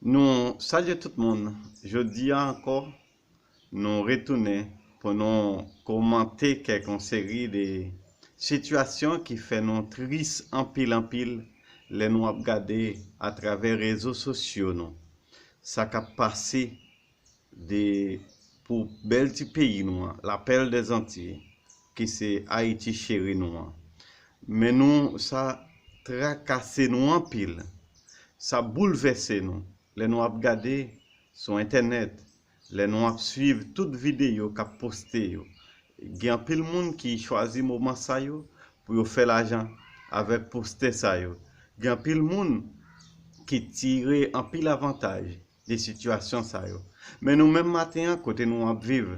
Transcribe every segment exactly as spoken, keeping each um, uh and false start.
Nou salye tout moun. Jodi a ankò, nou retounen pou nou kòmante kèk yon seri de sitiyasyon ki fè nou tris anpil, anpil, lè nou ap gade atravè rezo sosyo nou. Sa k ap pase de, pou bèl ti peyi nou an, la perle des Antilles, ki se Ayiti cheri nou an. Men nou, sa trakase nou anpil. Sa boulvèse nou. Lè nou ap gade sou entènèt, lè nou ap swiv tout videyo k ap poste yo, gen anpil moun ki chwazi moman sa yo pou yo fè lajan avèk poste sa yo. Gen anpil moun ki tire anpil avantaj de sitiyasyon sa yo. Men nou menm maten an, kote nou ap viv,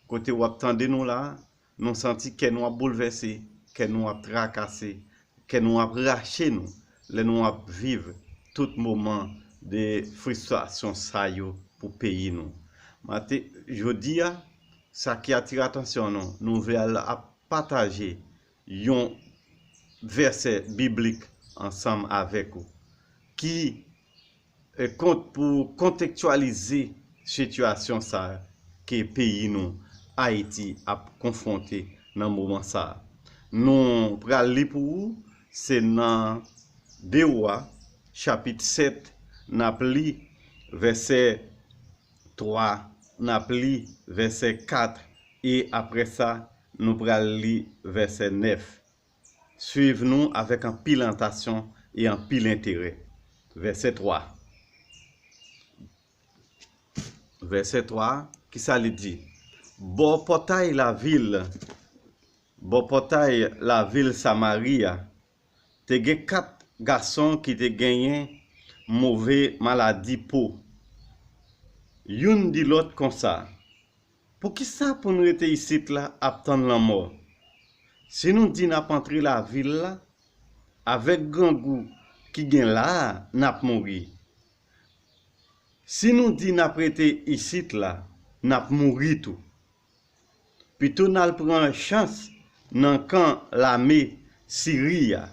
kote w ap tande nou la, nou santi kè nou ap boulvèse, kè nou ap trakase, kè nou ap rache nou, lè nou ap viv tout moman de fristrasyon sa yo pou peyi nou. Maten, jodi a, sa ki atire atansyon nou, nou vle al ap pataje yon vèsè biblik ansanm avèk ou, ki e, kont, pou kontektyalize sitiyasyon sa ke peyi nou, Ayiti, ap konfwonte nan moman sa. Nou pral li pou ou, se nan De Wa, chapit sèt, n ap li vèsè twa, n ap li vèsè kat, e apre sa, nou pral li vèsè nèf. Swiv nou avèk anpil atansyon e anpil enterè. Vèsè twa. Vèsè twa, kisa li di? Bò pòtay lavil, bò pòtay lavil Samari a, te gen kat gason ki te genyen move maladi po. Youn di lòt konsa, "Poukisa pou n rete isit la ap tann lanmò? Si nou di n ap antre lavil la, avèk grangou ki gen la a, n ap mouri. Si nou di n ap rete isit la, n ap mouri tou. Pito n al pran chans nan kan lame Siri a.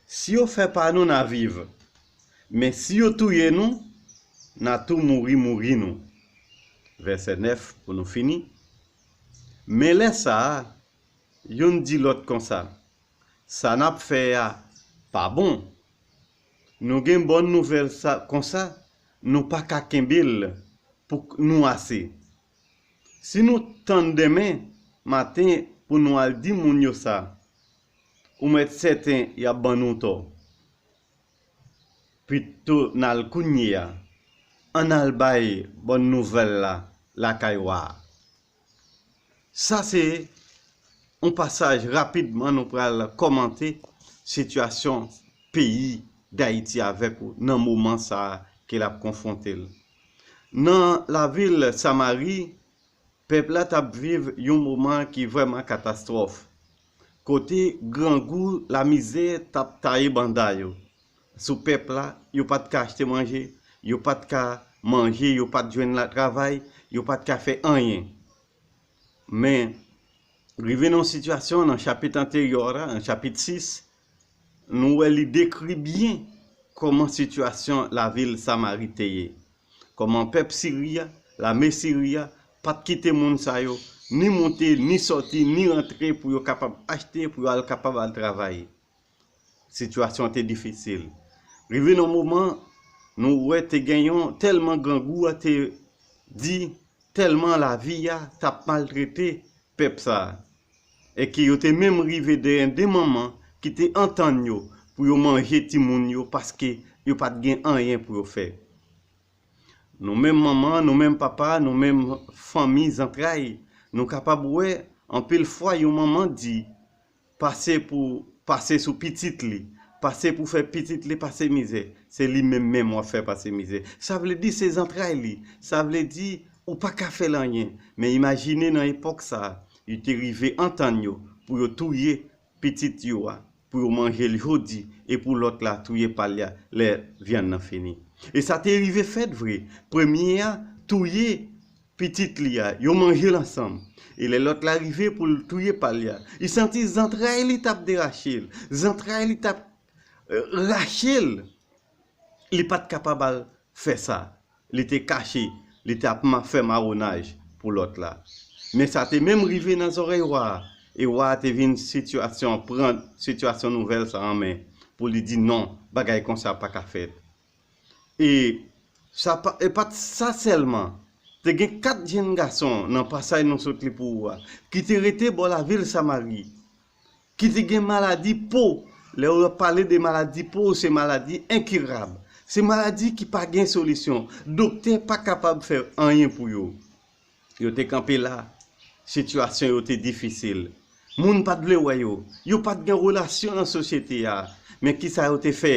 Si yo fè pa nou, n a viv. Men si yo touye nou, n a tou mouri, mouri nou." Vèsè nèf pou nou fini. Men lè sa a, youn di lòt konsa, "Sa n ap fè a pa bon. Nou gen bòn nouvèl sa, konsa, nou pa ka kenbe l pou k-, nou ase. Si nou tann demen maten pou nou al di moun yo sa, ou mèt sèten y ap ban nou tò. Pito n al kounye a, ann al bay bòn nouvèl la lakay wa a." Sa se yon pasaj rapidman nou pral kòmante sitiyasyon peyi Dayiti avèk ou nan moman sa a ke l ap konfwonte l. Nan lavil Samari, pèp la t ap viv yon moman ki vrèman katastwòf, kote grangou, lamizè t ap taye banda yo sou pèp la, yo pa t ka achte manje, yo pa t ka manje, yo pa t jwenn la travay, yo pa t ka fè anyen. Men, rive nan yon sitiyasyon nan chapit anteryò la, nan chapit sis, nou wè li dekri byen kòman sitiyasyon lavil Samari te ye. Kòman pèp Siri a, lame Siri a, pa t kite moun sa yo ni monte, ni sòti, ni rantre pou yo kapab achte, pou yo al kapab al travay. Sitiyasyon an te difisil. Rive nan moman, nou wè te gen yon tèlman grangou a te di, tèlman lavi a t ap maltrete pèp sa a. E ke yo te menm rive dèyè de manman ki te antann yo pou yo manje timoun yo paske yo pa t gen anyen pou yo fè. Nou menm manman, nou menm papa, nou menm fanmi, zantray, nou kapab wè anpil fwa yon manman di, pase pou, pase sou pitit li, pase pou fè pitit li pase mizè, se li menm menm w ap fè pase mizè. Sa vle di se zantray li, sa vle di ou pa ka fè l anyen. Men imajine nan epòk sa a, yo te rive antann yo pou yo touye pitit yo a, pou yo manje l jodi, e pou lòt la touye pa l la lè vyann nan fini. E sa te rive fèt vre. Premye a touye pitit li a, yo manje l ansanm. E lè lòt la rive pou l touye pa l la, li santi zantray li t ap derache l, zantray li t ap, eh, rache l. Li pa t kapab al fè sa. Li te kache, li te ap ma- fè mawonaj pou lòt la. Men sa te menm rive nan zòrèy wa a, e wa a te vin sitiyasyon, pran sitiyasyon nouvèl sa an men, pou li di non, bagay konsa pa ka fèt. E sa pa, e pa t sa sèlman, te gen kat jenn gason nan pasaj nou sot li pou ou a, ki te rete bò lavil Samari, ki te gen maladi po. Lè yo pale de maladi po, se maladi enkirab. Se maladi ki pa gen solisyon. Doktè pa kapab fè anyen pou yo. Yo te kanpe la. Sitiyasyon yo te difisil. Moun pa t vle wè yo. Yo pa t gen relasyon nan sosyete a. Men kisa yo te fè?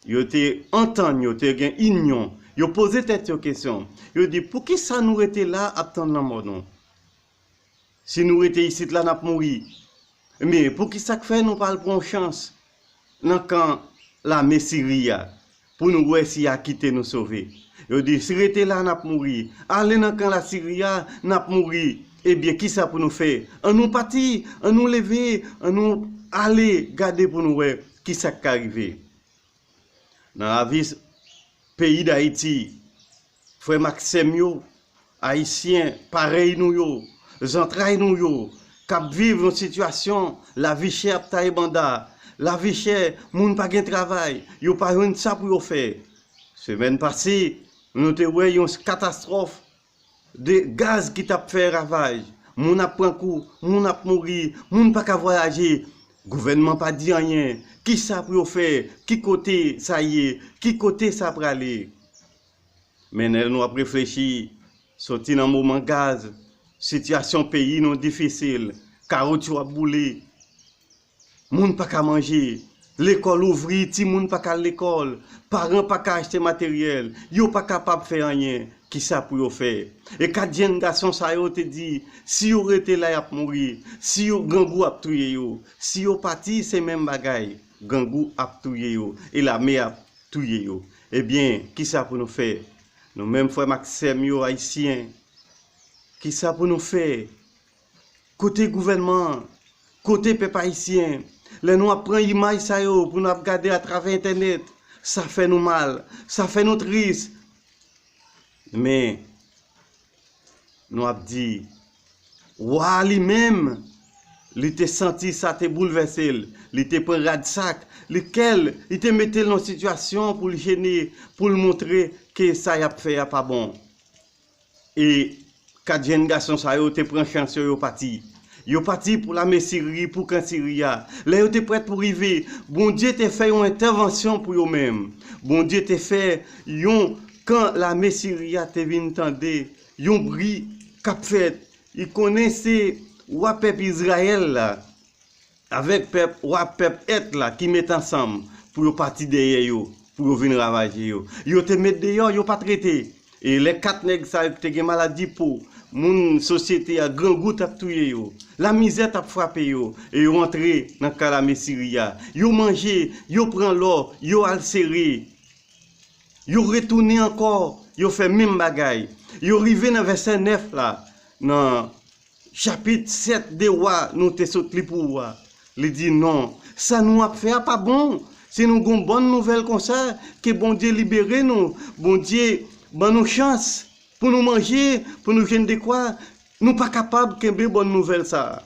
Yo te antann, yo te gen inyon. Yo poze tèt yo kesyon. Yo di, poukisa nou rete la ap tann lanmò nou? Si nou rete isit la, n ap mouri. Men, poukisa k fè nou pa al pran yon chans nan kan lame Siri a, pou nou wè si y a kite nou sove? Yo di, si rete la, n ap mouri. Ale nan kan la Siri a, n ap mouri. Ebyen, kisa pou nou fè? An nou pati, an nou leve, an nou ale gade pou nou wè kisa k ka rive. Nan lavi peyi Dayiti, frè m ak sè m yo, Ayisyen parèy nou yo, zantray nou yo, k ap viv yon sitiyasyon lavi chè ap taye banda, lavi chè, moun pa gen travay, yo pa jwenn sa pou yo fè. Semèn pase, nou te wè yon katastwòf de gaz ki t ap fè ravaj. Moun ap pran kou, moun ap mouri, moun pa ka vwayaje. Gouvènman pa di anyen. Kisa pou yo fè? Ki kote sa ye? Ki kote sa prale? Men lè nou ap reflechi, soti nan moman gaz, sitiyasyon peyi nou difisil, kawotchou ap boule, moun pa ka manje, lekòl ouvri, timoun pa ka al lekòl, paran pa ka achte materyèl, yo pa kapab fè anyen, kisa pou yo fè? E kat jenn gason sa yo te di, si yo rete la, y ap mouri, si yo grangou ap touye yo, si yo pati, se menm bagay, grangou ap touye yo, e lame ap touye yo. Ebyen, kisa pou nou fè? Nou menm frè m ak sè m yo ayisyen, kisa pou nou fè? Kote gouvènman an? Kote pèp ayisyen? Lè nou ap pran imaj sa yo pou n ap gade atravè entènèt, sa fè nou mal, sa fè nou tris. Men, nou ap di, wa a li menm, li te santi sa te boulvèse l, li te pran rad sak, li kè l, li te mete l nan sitiyasyon pou l jene, pou l montre ke sa y ap fè a pa bon. E kat jenn gason sa yo te pran chans yo, yo pati. Yo pati pou lame Siri, pou kan Siri a. Lè yo te prèt pou rive, Bondye te fè yon entèvansyon pou yo menm. Bondye te fè yon kan lame Siri a te vin tande yon bri k ap fèt. Li konnen se wa pèp Izrayèl la avèk pèp, wa pèp Èt la ki met ansanm pou yo pati dèyè yo, pou yo vin ravaje yo. Yo te met deyò, yo pa t rete. E lè kat nèg sa yo ki te gen maladi po, moun sosyete a, grangou t ap touye yo, lamizè t ap frape yo, e yo antre nan kan lame Siri a. Yo manje, yo pran lò, yo al sere. Yo retounen ankò, yo fè menm bagay. Yo rive nan vèsè nèf la, nan chapit sèt de Wa nou te sot li pou ou a. Li di, non, sa nou ap fè a pa bon. Si nou gon bòn nouvèl konsa, ke Bondye libere nou, Bondye ban nou chans pou nou manje, pou nou jwenn dekwa, nou pa kapab kenbe bòn nouvèl sa a.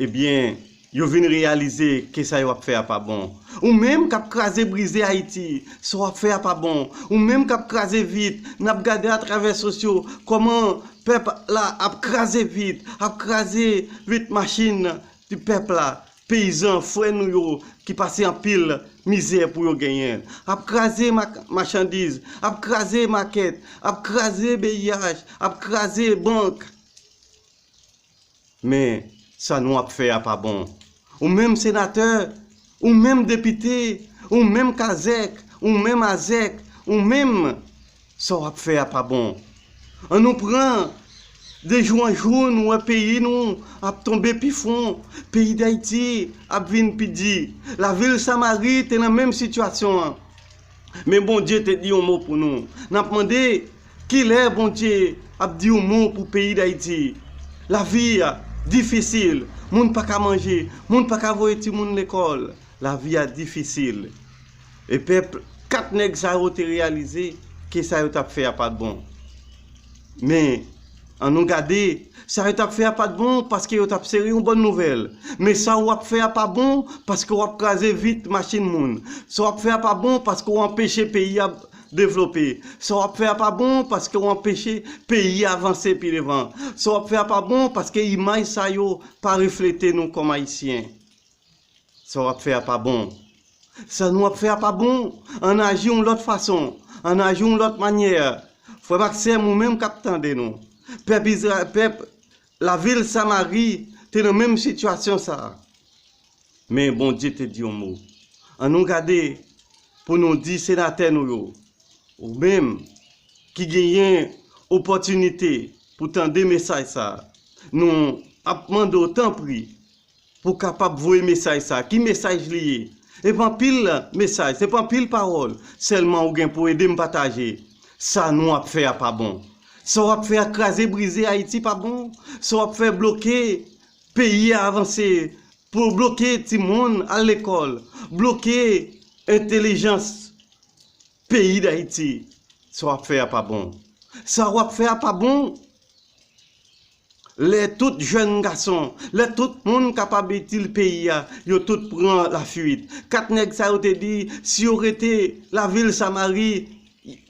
Ebyen, yo vin reyalize ke sa yo ap fè a pa bon. Ou menm k ap kraze brize Ayiti, sa w ap fè a pa bon. Ou menm k ap kraze vit, n ap gade atravè sosyo kòman pèp la ap kraze vit, ap kraze vit machin ti pèp la, peyizan, frè nou yo ki pase anpil mizè pou yo genyen. Ap kraze mak- machandiz, ap kraze makèt, ap kraze B I H, ap kraze bank. Men, sa nou ap fè a pa bon. Ou menm senatè, ou menm depite, ou menm kazèk, ou menm azèk, ou menm, sa w ap fè a pa bon. An nou pran de jou an jou, nou wè peyi nou ap tonbe pi fon, peyi Dayiti ap vin pi di. Lavil Samari te nan menm sitiyasyon an. Men Bondye te di yon mo pou nou. N ap mande, kilè Bondye ap di yon mo pou peyi Dayiti? Lavi a difisil. Moun pa ka manje. Moun pa ka voye timoun lekòl. Lavi a difisil. E pèp Kat nèg sa yo te reyalize ke sa yo t ap fè a pa t bon. Men, ann nou gade, sa yo t ap fè a pa t bon paske yo t ap sere yon bòn nouvèl. Men sa w ap fè a pa bon paske w ap kraze vit machin moun. Sa w ap fè a pa bon paske w anpeche peyi a devlope. Sa w ap fè a pa bon paske w anpeche peyi a avanse pi devan. Sa w ap fè a pa bon paske imaj sa yo pa reflete nou kòm Ayisyen. Sa w ap fè a pa bon. Sa nou ap fè a pa bon. Ann aji yon lòt fason. Ann aji yon lòt manyè. Frè m ak sè m, ou menm k ap tande nou. Pèp Izra-, pèp lavil Samari te nan menm sitiyasyon sa a. Men Bondye te di yon mo. Ann nou gade pou nou di senatè nou yo, ou menm ki genyen opòtinite pou tande mesaj sa a, nou ap mande w tanpri pou w kapab voye mesaj sa a. Ki mesaj li ye? E pa anpil mesaj, se pa anpil pawòl, sèlman ou gen pou ede m pataje. Sa nou ap fè a pa bon. Sa w ap fè a kraze brize Ayiti pa bon. Sa w ap fè bloke peyi a avanse, pou bloke timoun al lekòl, bloke entèlijans peyi Dayiti. Sa w ap fè a pa bon. Sa w ap fè a pa bon. Lè tout jèn gason, lè tout moun kapab itil peyi a, yo tout pran lafuit. Kat nèg sa yo te di, si yo rete lavil Samari,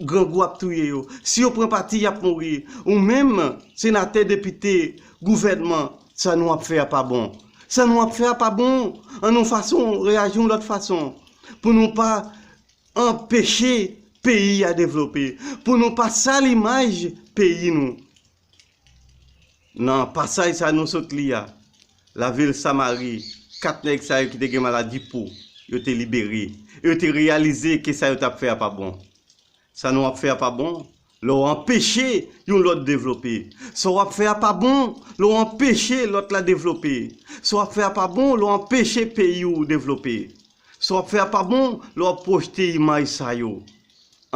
grangou ap touye yo. Si yo pran pati, y ap mouri. Ou menm, senatè, depite, gouvènman, sa nou ap fè a pa bon. Sa nou ap fè a pa bon. Ann nou fason, reyaji yon lòt fason. Pou nou pa anpeche peyi a devlope. Pou nou pa sal imaj peyi nou. Nan pasaj sa nou sot li a, lavil Samari, kat nèg sa yo ki te gen maladi po, yo te libere. Yo te reyalize ke sa yo t ap fè a pa bon. Sa nou ap fè a pa bon, lè w anpeche yon lòt devlope. Sa w ap fè a pa bon, lè w anpeche lòt la devlope. Sa w ap fè a pa bon, lè w anpeche peyi w devlope. Sa w ap fè a pa bon, lè w ap pwojte imaj sa yo.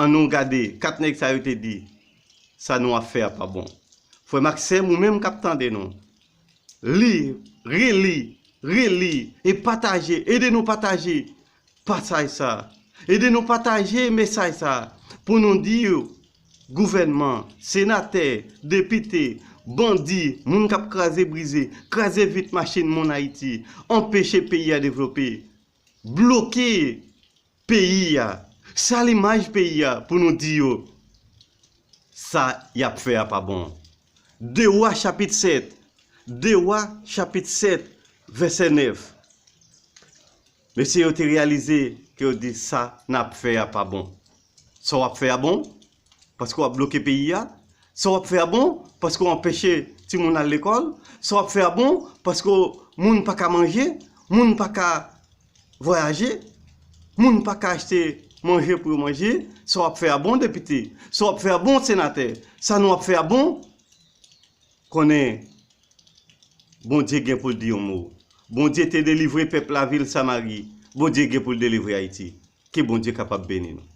Ann nou gade, kat nèg sa yo te di, sa nou ap fè a pa bon. Frè m ak sè m, ou menm k ap tande nou, li, reli, reli, e pataje, ede nou pataje pasaj sa. Ede nou pataje mesaj sa pou nou di yo, gouvènman, senatè, depite, bandi, moun k ap kraze brize, kraze vit machin moun Ayiti, anpeche peyi a devlope, bloke peyi a, sal imaj peyi a pou nou di yo, sa y ap fè a pa bon. De Wa chapit sèt, De Wa chapit sèt, vèsè nèf. Mesye yo te reyalize ke yo di sa n ap fè a pa bon. Sa w ap fè a bon? Paske w ap bloke peyi a? Sa w ap fè a bon? Paske w anpeche timoun al lekòl? Sa w ap fè a bon? Paske moun pa ka manje? Moun pa ka vwayaje? Moun pa ka achte manje pou yo manje? Sa w ap fè a bon, depite? Sa w ap fè a bon, senatè? Sa nou ap fè a bon? Konnen Bondye gen pou l di yon mo. Bondye te delivre pèp lavil Samari. Bondye gen pou l delivre Ayiti. Ke Bondye kapab beni nou.